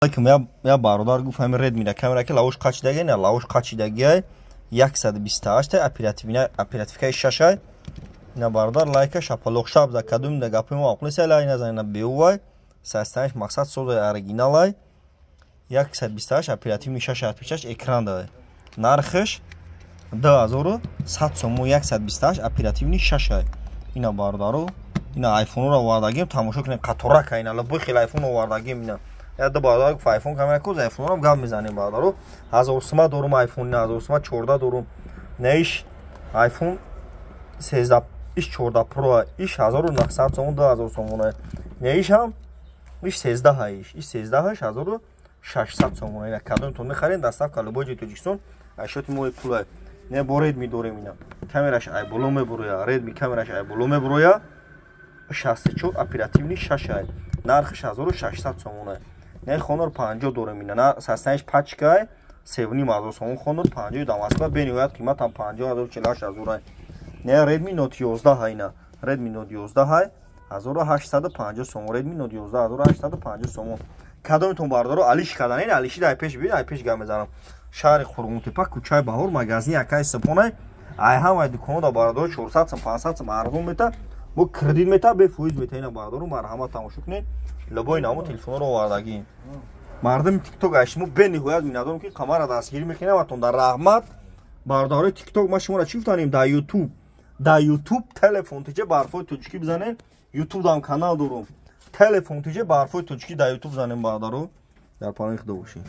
Алейкум, я бародар гуфт, ҳамин Редми камера ки лавош қачидаги, на лавош қачидагиай, 128 оперативкаи 6. Ина бародар, лайка шапалоқ шаб за кадум да гапи мо ақли сай назан, на беувай састаниш мақсад созай оригиналай, 128 оперативный 6 отпечаток экран дае, нархш 2100 сомон, 128 оперативный 6. Ина бародаро, ина айфонро овардагим, тамошо кунед, қаторака, ина лабои хел айфон овардагим. Ина я ду бародар гуфт, айфон камера куз, айфонро гап мезанем. Бародаро, 1000 сума дорум айфон, ина 1000 сума 14 дорум, неиш айфон 13, иш 14 про, иш 1900 сомон, 2000 сомон, неиш ҳам иш 13, иш 13, 1600 сомон. Ина кадомтон мехарем, доставка любой ҷои Тоҷикистон ашёти мои пулай. Не бо Редми дорем, ина камераш ай боло мебуроя, Редми камераш ай боло мебуроя, 64 оперативный 6, нархш 1600 сомон. Не Хонор 50 дорем, ина састаниш пачкай, 3500 сомон, Хонор 50 да Москва бениҳоят қиматам, 50 000, 48 000. Не Redmi Note 11, ина Redmi Note 11, 1850 сомон, Redmi Note 11, 1850 сомон. Кадомитон бародаро алиш кардан, ин алиши дай пеш бибин, ай пеш гап мезанам. Шаҳри Қурғонтепа, кӯчаи Баҳор, магазини акаи Субҳонай. Ай ҳамаи дуконо да бародаро 400 сом, 500 сом арзон мета, бо кредит мета, бефоиз мета. Ина бародаро, марҳамат, тамошо кунед, любой намо телефонро овардагӣ. Мардуми Тикток, ай шумо бениҳоят миннатдорам, ки қамара дастгирӣ мекунем ватон дар раҳмат. Бародарои Тикток, ма шуморо чӣ гуфтанем? Дар Ютуб Телефон тиҷе барфои тоҷикӣ бизанем, Ютуб дам канал дорум, Телефон тиҷе барфои тоҷикӣ дар Ютуб занем. Бародаро, дар паноҳи Худо бошед.